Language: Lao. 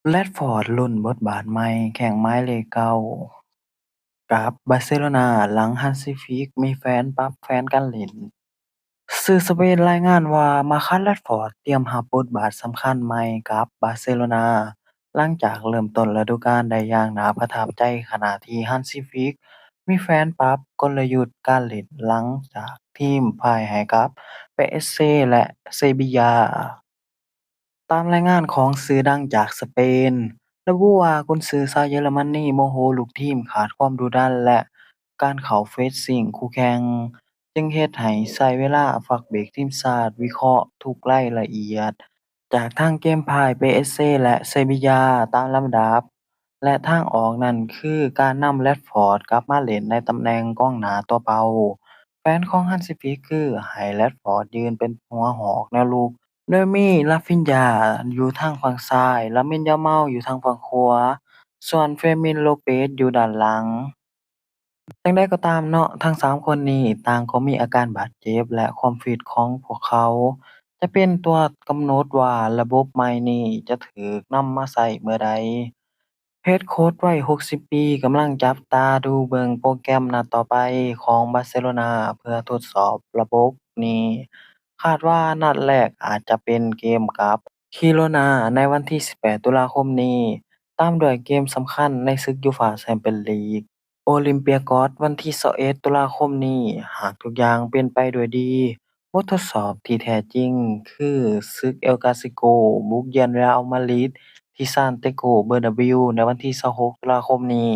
ແຣດຟອດ ລຸ້ນບົດບາດໃໝ່ແຂ້ງໝາຍເລກເກົ້າ ກັບບາເຊໂລນາ ຫຼັງຮານຊີຟລິກມີແຜນປັບແຜນການຫຼິ້ນ. ສື່ສະເປນລາຍງານວ່າ ມາຄັດ ແຣດຟອດ ຕຽມຮັບບົດບາດສຳຄັນໃໝ່ກັບບາເຊໂລນາ ຫຼັງຈາກເລີ່ມຕົ້ນລະດູການໄດ້ຢ່າງໜ້າປະທັບໃຈ ຂະນະທີ່ຮານຊີຟລິກມີແຜນປັບກົນລະຍຸດການຫຼິ້ນ ຫຼັງຈາກທີມພ່າຍໃຫ້ກັບ ເປເອສເຊ ແລະ ເຊບີຢາ. ຕາມລາຍງານຂອງສື່ດັງຈາກສະເປນ ລະບຸວ່າ ກຸນສືຊາວເຢຍລະມະນີໂມໂຫລູກທີມຂາດຄວາມດຸດັນ ແລະ ການເຂົ້າເຟສຊິງຄູ່ແຂ່ງ ຈຶ່ງເຮັດໃຫ້ໃຊ້ເວລາພັກເບກທີມຊາດວິເຄາະທຸກລາຍລະອຽດ ຈາກທັງເກມພ່າຍເປເອສເຊ ແລະ ເຊບີຢາຕາມລຳດັບ ແລະ ທາງອອກນັ້ນຄືການນຳແຣດຟອດກັບມາຫຼິ້ນໃນຕຳແໜ່ງກອງໜ້າຕົວເປົ່າ. ແຜນຂອງຮານຊີຟລິກຄືໃຫ້ແຣດຟອດຢືນເປັນຫົວຫອກແນວລຸກ ໂດຍມີຣາຟິນຢາຢູ່ທາງຝັ່ງຊ້າຍ, ລາມິນ ຢາມາລຢູ່ທາງຝັ່ງຂວາ, ສ່ວນເຟີມິນ ໂລເປສຢູ່ດ້ານຫຼັງ. ຈັ່ງໃດກໍຕາມເນາະ, ທັງສາມຄົນນີ້ຕ່າງກໍມີອາການບາດເຈັບ ແລະ ຄວາມຟິດຂອງພວກເຂົາຈະເປັນຕົວກຳນົດວ່າລະບົບໃໝ່ນີ້ຈະຖືກນຳມາໃຊ້ເມື່ອໃດ. ເຮັດໂຄດໄວຫົກສິບປີກຳລັງຈັບຕາດູເບິ່ງໂປຣແກຣມນັດຕໍ່ໄປຂອງບາເຊໂລນາເພື່ອທົດສອບລະບົບນີ້. ຄາດວ່ານັດແລກອາດຈະເປັນເກມກັບ ກິໂລນາ ໃນວັນທີສິບແປດຕຸລາຄົມນີ້, ຕາມດ້ວຍເກມສຳຄັນໃນສຶກຢູຟາແຊມປຽນລີກ ໂອລິມເປຍກອສ ວັນທີຊາວເອັດຕຸລາຄົມນີ້. ຫາກທຸກຢ່າງເປັນໄປດ້ວຍດີ, ບົດທົດສອບທີ່ແທ້ຈິງຄືສຶກເອລ ຄລາຊິໂກ ບຸກຢຽນເຣອັລມາດຣິດທີ່ຊານເຕໂກ ເບີນາບິວ ໃນວັນທີຊາວຫົກຕຸລາຄົມນີ້.